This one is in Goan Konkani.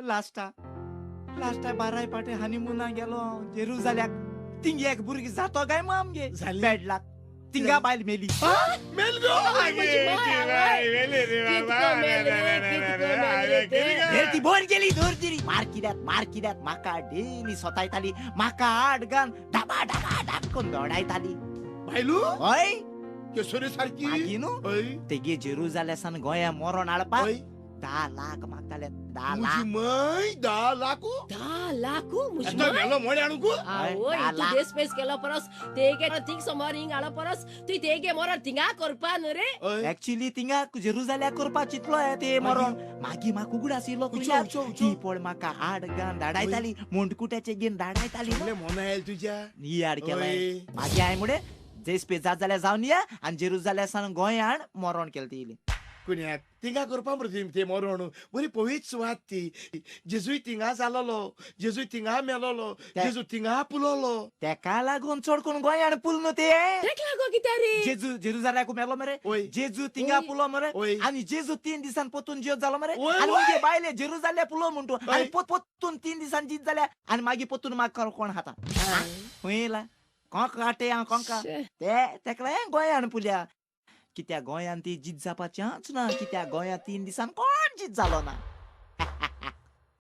लास्टा लास्टा बाराय पाटे हनीमुना गेलो हांव जेरुजाल्याक. थिंग एक भुरगीं जातो काय मग आमगे जाली? बेडलाक थिंगा बायल मेली. मेल गो. म्हजी माय, आवय. कितको मेल रे, कितको मेल रे ते. हे ती बोर गेली धर दिली मार कित्याक मार कित्याक म्हाका डेली सोतायताली म्हाका आड गान डाबा डाबा डाब करून दोडायताली. बायलू. हय. केसरी सारकी. मागीर न्हू हय. तेगे जेरुजाल्या सान गोंया मरोण हाडपाक हय. 10 लाख मागताले 10 मुजी लाख. मै 10 लाख. 10 लाख मुजी एतो माय. मेलो मोडे आणू. आवय, धा तूं लाख. देसपेस केलो परस तेगे थिंग समोर हिंग हाडो परस तुवें तेगे मरण थिंगा करपा न्हू रे. हय. एक्चुअली थिंगा जेरुजाल्या करपा चिंतलो हे ते मरोण मागीर म्हाका उगडास येयलो उचो, कुल्यार. उचो, उचो. ती पळ म्हाका आड गान धाडायताली मुंडकुट्याचे घेवन धाडायताली. म्हणलें मोना येयल तुज्या. ही आड केलाय. हय. मागीर हांवें मुडे जेसपे जात जाल्यार जावन या आनी जेरुजाल्या सान गोंया हाड मरोण केलें ती इली. कुण्याक थिंगा करपा मरे ते मरण बरी पवित्र सुवात ती. जेजूय थिंगा जालोलो, जेजूय थिंगा मेलोलो, जेजू थिंगा पुलोलो. तेका लागून चड करून गोंयान पुल न्हू ते. तेक लागो कित्या रे? जेजू जेरुजाल्याक मेलो मरे. ओय. जेजू थिंगा ओय. पुलो मरे. ओय. आनी जेजू 3 दिसान पोतून जियत जालो मरे. ओय, आनी ओय. मुगे बायले जेरुजाल्या पुलो म्हणटू ओय. आनी पोतून 3 दिसान जीत जाल्या आनी मागीर पोतून म्हाका कोण खाता खंय येयला कोंक काटे हांव कोंका शे. ते तेका गोंयान पुल्या कित्याक गोंयान ती जीत जावपाचेंच ना कित्याक गोंयांत 3 दिसान कोण जीत जालो ना.